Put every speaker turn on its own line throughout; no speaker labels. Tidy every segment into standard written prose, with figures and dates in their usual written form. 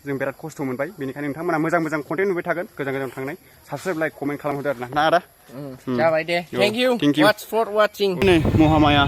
जों बिराद खस्थ' मोनबाय बेनिखायनो नोंथांमोना मोजां मोजां कन्टेन्ट नुबाय थागोन गोजान गोजान थांनाय साबस्क्राइब लाइक कमेन्ट खालामहरदो आरो ना आदा
जाबाय दे thank you watch for watching
नै महामाया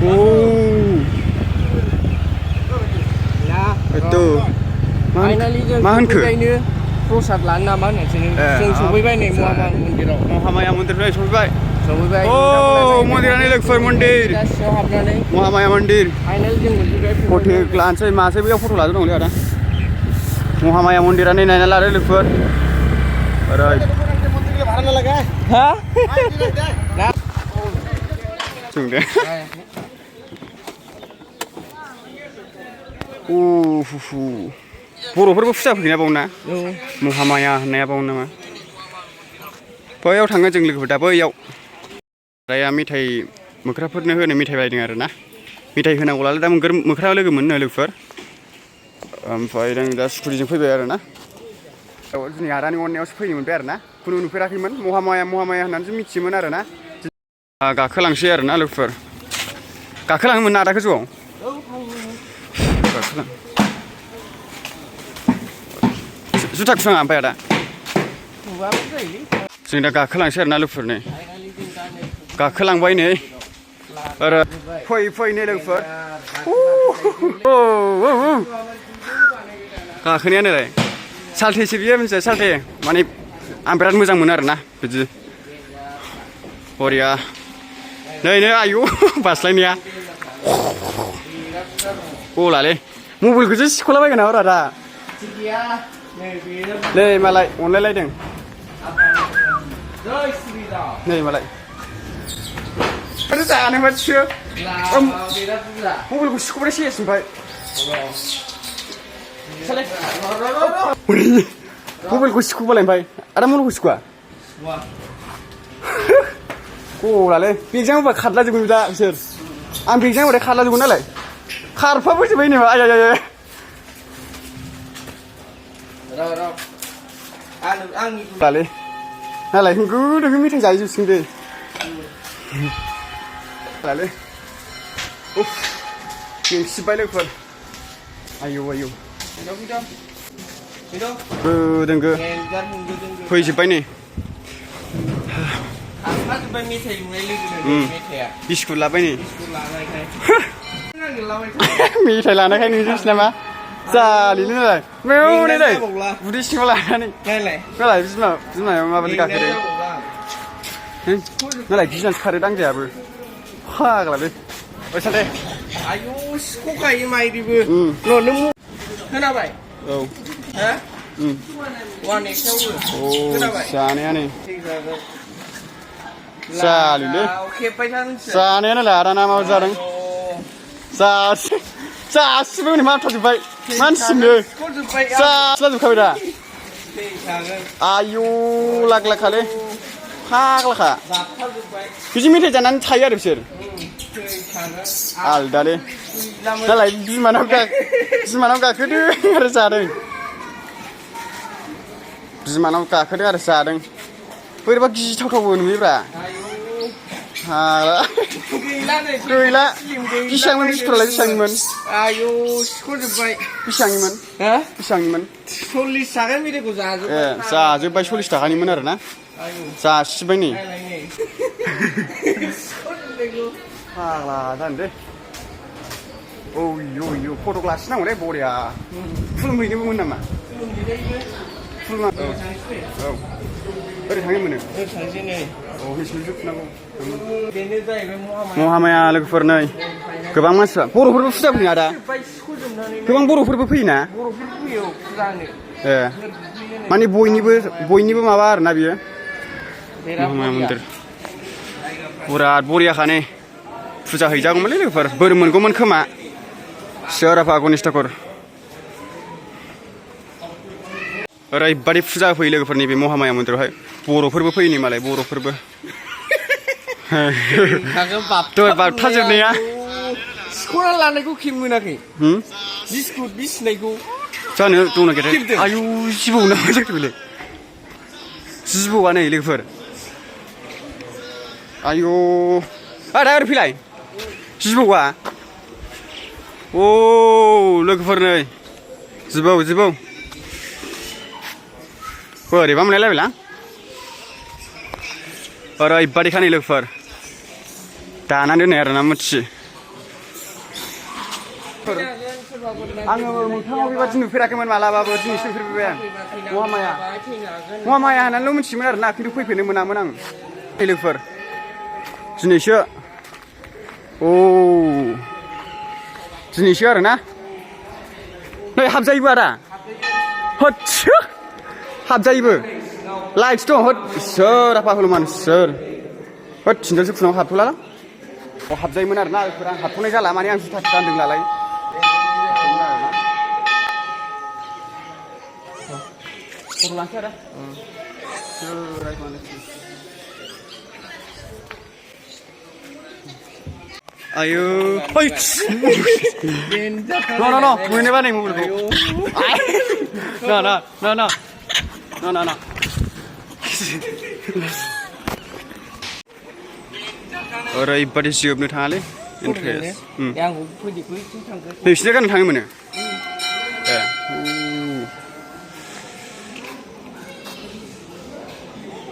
ओ itu
फाइनालि जों सफैबायनो प्रसाद लानो नामा होननायसो जों सफैबाय नै महामाया मन्दिराव
महामाया मन्दिरनिफ्राय सफैबाय
सफैबाय
ओ मन्दिरानो लोगोफोर मन्दिर
सिङाव हाबनानै
महामाया मन्दिर
फाइनालि जों मोनफैबाय
फट' लानोसै मासै बैयाव फट' लादों दंलै आदा महामाया मन्दिरानो नायना लादो लोगोफोर ओरै
हा
जों दे बर'फोरबो फुजा फैयोना बावना महामाया होननाया बावनो नामा बैयाव थाङो जों लोगोफोर दा बैयाव राया मेथाइ मोख्राफोरनो होनो मेथाइ बायदों आरो ना मेथाइ होनांगौलाय दा मोख्रा लोगो मोननो लोगोफोर ओमफ्राय जों दा स्कुटिजों फैबाय आरो ना दिनै आदानि अननायावसो फैनो मोनबाय आरो ना खुनु नुफेराखैमोन महामाया होननानैसो मिथियोमोन आरो ना गाखोलांसै आरो ना लोगोफोर गाखोलाङोमोन आदा गोजौआव जुथा खुनाङा ओमफ्राय आदा जों दा गाखोलांसै आरो ना लोगोफोर नै गाखोलांबाय नै आरो फै नै लोगोफोर गाखोनायानोलाय सालथेसो बियो मोनसे सालथे माने आं बिराद मोजां मोनो आरो ना बिदि बरिया नै आयु बास्लायनाया गलालै मबाइलखौसो सिख'लाबायगोन नामा दा नै मालाय अनलायलायदों नै मालाय जानो मानसियो मबाइलखौ सिख'बाय सेस ओमफ्राय मबाइलखौ सिख'बालाय ओमफ्राय आदा मबाइलखौ सिख'आ गलालै बेगजों होबा खारलाजोबगोन दा बिसोर आं बेगजों होबाथाय खारलाजोबगोन नालाय खारफाबोजोब्बाय नै आया लालै नालाय होंगो दोंगो मेथाइ जाहैजोबसिगोन दे लालै मेंसिब्बाय लोगोफोर आयौ दोंगो फैजोब्बाय नै बिस्कुट लाबाय नै मेथाइ लानायखाय नुजोबसै नामा जालिलै नालाय नै उदै सिङाव लानानै नालाय बिमाया माबानि गाखोदों नालाय गिनानैसो खारो दांजायाबो फाग्लालै साले
आयु सिख'खायो माइरिबो नों खोनाबाय
औ
हा 1xआवबो खोनाबाय
जानायानो जालिलै जानायानो लादाना मा जादों जासिबो नै माथाजोब्बाय मानसिनो जाजोबखाबाय दा आयु लाखालै फाग्लाखा बिदि मेथाइ जानानै थायो आरो बिसोर आलदालै नालाय बिमानाव गाखोदों आरो जादों बिमानाव गाखोदों आरो जादों बोरैबा गिथावथावबो नुयोब्रा गैला बेसेबांमोन बिस्कुटआलाय बेसेबांमोन
आयु सिख'जोब्बाय
बेसेबांनिमोन बेसेबांनिमोन
40 थाखा मेथाइखौ
जाजोब्बाय 40 थाखानिमोन आरो ना जासिबाय नै फाग्ला जानो दे औ फट' लाखिनांगौलै बरिया खुलुमहैनोबोमोन नामा औ ओरै थांनो मोनो औ हिसुनांगौ महामाया लोगोफोर नै गोबां मानसिफ्रा बर'फोरबो फुजा फैयो दा गोबां बर'फोरबो फैयोना माने बयनिबो माबा आरोना बियो महामाया मन्दिर बिराद बरियाखा नै फुजा हैजागौमोनलै लोगोफोर बोर मोनगौमोन खोमा सोराफा गणेश ठाकुर ओरैबादि फुजा फैयो लोगोफोरनि बे महामाया मन्दिरावहाय बर'फोरबो फैयो मालाय बर'फोरबो बाबथाजोबनाया
सिख'ना लानायखौ खेब मोनाखै बिस्कुट बिसिनायखौ
जानो दंना गैया आयु जिबौ ना मा जाखो बेलाय जिबौआ नै लोगोफोर आयु आदा ओरै फैलाय जिबौआ लोगोफोर नै जिबौ बोरैबा मोनलायलायबायलां ओरैबायदिखा नै लोगोफोर दानानै दोननाय आरोना मुथि आङो मोगथाङाव बेबादि नुफेराखैमोन मालाबाबो दिनैसो नुफेरबाय आं महामाया होननानैल' मिथियोमोन आरोना खिन्थु फैफेरनो मोनामोन आं लोगोफोर दिनैसो दिनैसो आरोना नै हाबजायोबो आदा होदसो हाबजायोबो लाइटस दं होद सोर आफा हनुमान सोर होद थिनजोंसो खुनाव हाबथ'लालां हाबजायोमोन आरोना आं हाबथ'नाय जाला माने आं जुथा गानदों नालाय खर' लांसै आदा आयु न मोनोबा नै मबाइलखौ ना ओरैबादि जोबनो थाङालै इन्ट्रेस्ट नोंसिना गाननो थाङो मोनो ए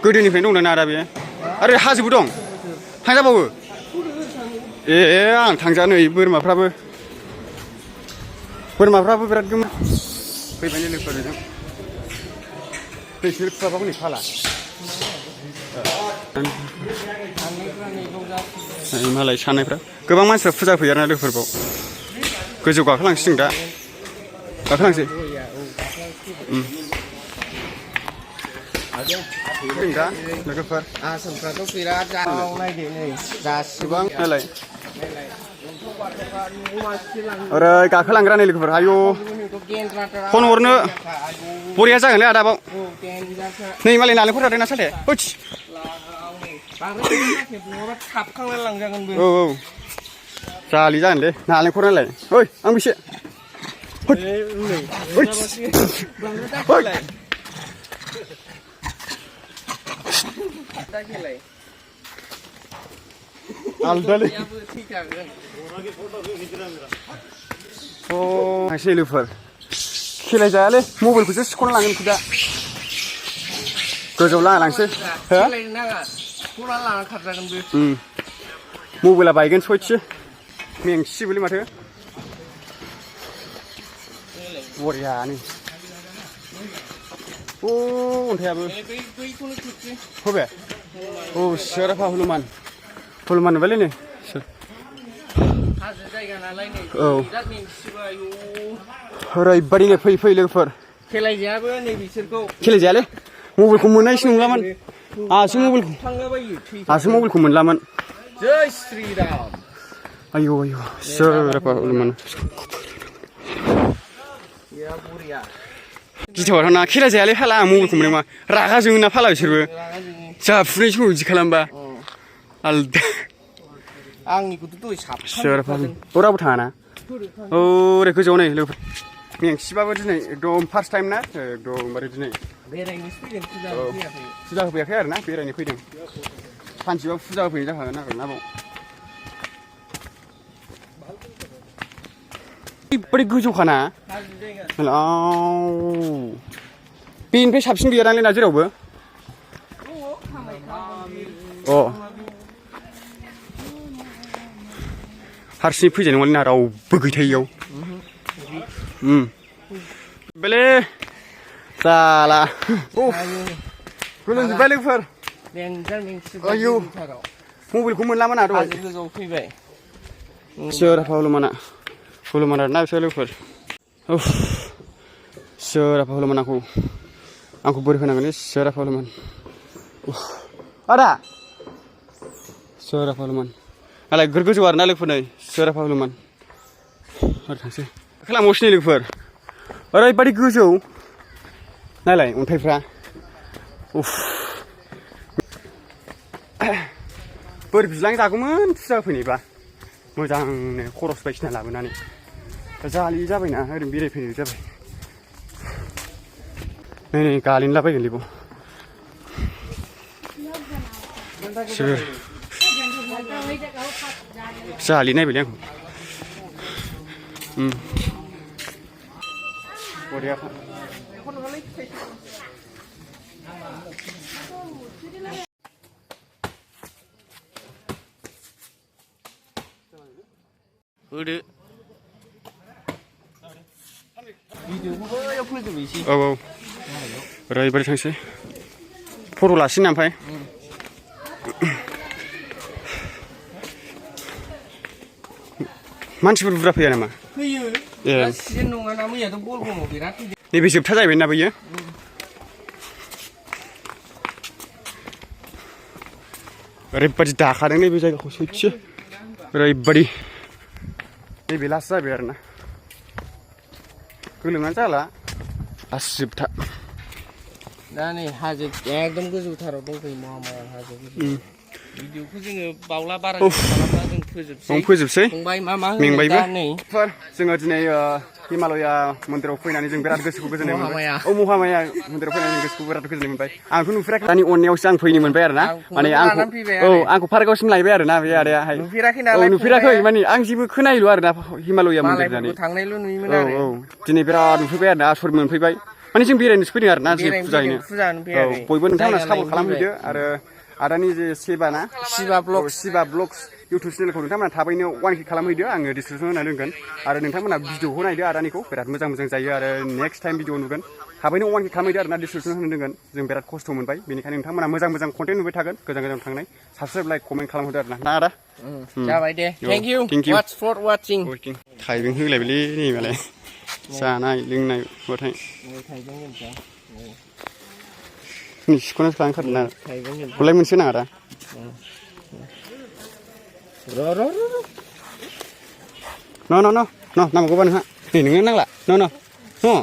गोदोनिफ्रायनो दंना आदा बे आरो हाजोबो दं थांजाबावो ए आं थांजानो बोरमाफ्राबो बिराद गोमो फैबाय लोगोफोरजों नोंसोर खुवाबाबो नै फाला मालाय साननायफ्रा गोबां मानसिफ्रा फुजा फैयो आरोना लोगोफोरखौ गोजौ गाखोलांसै जों दा गाखोलांसै दा लोगोफोर
आसामफ्राथ' बिराद नायदो नै जासिबां
नालाय ओरै गाखोलांग्रा नै लोगोफोर आयु फन हरनो बरिया जागोनलै आदाबाव नै मालाय नालेंखर जादोंना सालथे औ जालि जागोनलै नालेंखर नालाय ओइ आं बेसे आलदालै थांसै लोगोफोर खेला जायालै मबाइलखौसो सिख'ना लांगोन दा गोजौआव लाना लांसै मबाइला बायगोन सयथि मेंसिबोलै माथो बरियानो अन्थायाबो हबे सोर आफा हनुमान नुबायलै नै औ ओरैबादि नै फै लोगोफोर खेलाय जायालै मबाइलखौ मोननायसो नंलामोन आंहासो मबाइलखौ मोनलामोन आयु सोर आफा हनुमान गिथावना खेला जायालै फाला आं मबाइलखौ मोननाय मा रागा जोङोना फाला बिसोरबो जा फुनाय समाव बिदि खालामबा आलदा
आंनिखौथ' दहाय
साबसिन रावबो थाङाना ओरै गोजौआव नै लोगोफोर मेंसिबाबो दिनै एकदम फार्स्ट टाइम ना एकदमबारे दिनै फुजा होफैयाखै आरोना बेरायनो फैदों सानसेबाबो फुजा होफैनाय जाखागोन आरोना बाव ओरैबादि गोजौखाना बेनिफ्राय साबसिन गैयादांलै ना जेरावबो हारसिङै फैजानाय नङालै ना रावबो गैथायैयाव बेले जाला गोलोमजोब्बाय लोगोफोर आयु मबाइलखौ मोनलामोन आरो
गोजौआव फैबाय
सोर आफा हनुमान आरोना बिसोर लोगोफोर सोर आफा हनुमान आंखौ बोर होनांगोनलै सोर आफा हनुमान आदा सोर आफा हनुमान नालाय गोजौ आरोना लोगोफोर नै सोर आफा हनुमान आरो थांसै खालामगासिनो लोगोफोर ओरैबादि गोजौ नालाय अन्थाइफ्रा बोर बिलां जागौमोन फुजा फैनायबा मोजांनो खरस बायदिसिना लाबोनानै जालि जाबायना ओरैनो बेरायफैनाय जाबाय नै गालिनलाबायगोन लेबो सोर जालि नायबायलै आंखौ बरियाखा
होदो भिडिअखौबो बैयाव फोजोबहैसै
औ औ ओरैबायदि थांसै फट' लासिनो ओमफ्राय मानसिफोर बुरजा फैया नामा
फैयो
ए
दा सिजेन नङाना मैयाथ' बलगमाव बिराद फैदों
नैबे जोबथा जाहैबाय ना बैयो ओरैबायदि दाखादों नैबे जायगाखौ सैथो ओरैबायदि नैबे लास्ट जाबाय आरोना गोलोमानो जाला लास्ट जोबथा
दा नै हाजो एकदम गोजौथाराव दंफैयो महामाया हाजो भिडिअखौ जोङो बावला बारा खालामला जों
फोजोबसै
फंबाय मा
मेंबायबो
दा नै
जोङो दिनै हिमालया मन्दिराव फैनानै जों बिराद गोसोखौ गोजोननाय मोनबाय
महामाया
महामाया मन्दिराव फैनानै जों गोसोखौ बिराद गोजोननाय मोनबाय आंथ' नुफेराखै दानि अननायावसो आं फैनो मोनबाय आरोना माने आंखौ पार्कआवसिम लायबाय आरोना बे आदायाहाय नुफेराखै माने आं जेबो खोनायोल' आरोना हिमालया मन्दिर जानानै
थांनायल' नुयोमोन आरो
दिनै बिराद नुफैबाय आरोना आसरित मोनफैबाय माने जों बेरायनोसो फैदों आरोना जे फुजायैनो बयबो नोंथांमोना सापर्ट खालामहैदो आरो आदानि जे शिबा ब्लग्स इउटुब चेनेलखौ नोंथांमोना थाबैनो 1K खालामहैदो आङो डिसक्रिपसन होना दोनगोन आरो नोंथांमोना भिडिअखौ नायदो आदानिखौ बिराद मोजां जायो आरो नेक्स्ट टाइम भिडिअ नुगोन थाबैनो 1K खालामहैदो आरोना डिसक्रिपसन होना दोनगोन जों बिराद खस्थ' मोनबाय बेनिखायनो नोंथांमोना मोजां कन्टेन्ट नुबाय थागोन गोजान थांनाय साबसक्राइब लाइक कमेन्ट खालामहरदो आरोना ना आदा
जाबाय दे थेंक इउ वाट्स फर वाचिं
थाइबें होलायबायलै नै मालाय जानाय लोंनाय बाथाय सिखौनो खालामखादों ना हरलाय मोनसे नाङा दा नांगौबा नोंहा नै नोङो नांला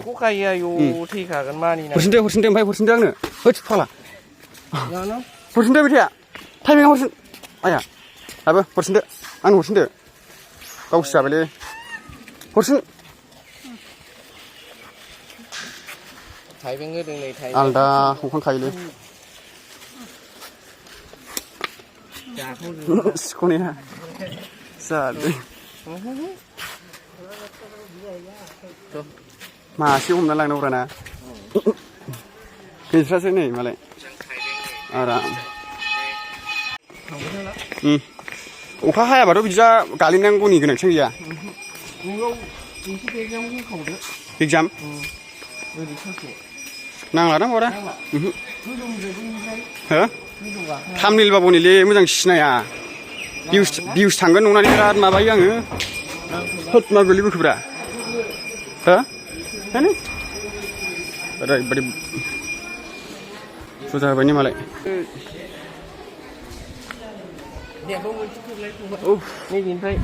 खखायो आयौ थैखागोन मानिना
हरफिनदो ओमफ्राय हरफिनदो आंनो होद फाला हरफिनदो बिथाया टाइमिंआ हरफिन आया दाबो हरफिनदो आंनो हरफिनदो गावसो जाबायलै हरफिन
थाइबें होदों नै
आलदा हरखांखायोलै सिख'नाया जादों मासे हमना लांनांगौ ना गैथ्रासै नै मालाय आराम अखा हायाबाथ' बिदिया गालिनांगौनि गोनांथि गैया एग्जाम नांला हरा हो थामनिल बाबुनिलै मोजां सिनाया भिउस थांगोन नंनानै बिराद माबायो आङो होद मा गोलैबोखोब्रा हो जानो ओरैबायदि फुजा होबायनि मालाय
नैबेनिफ्राय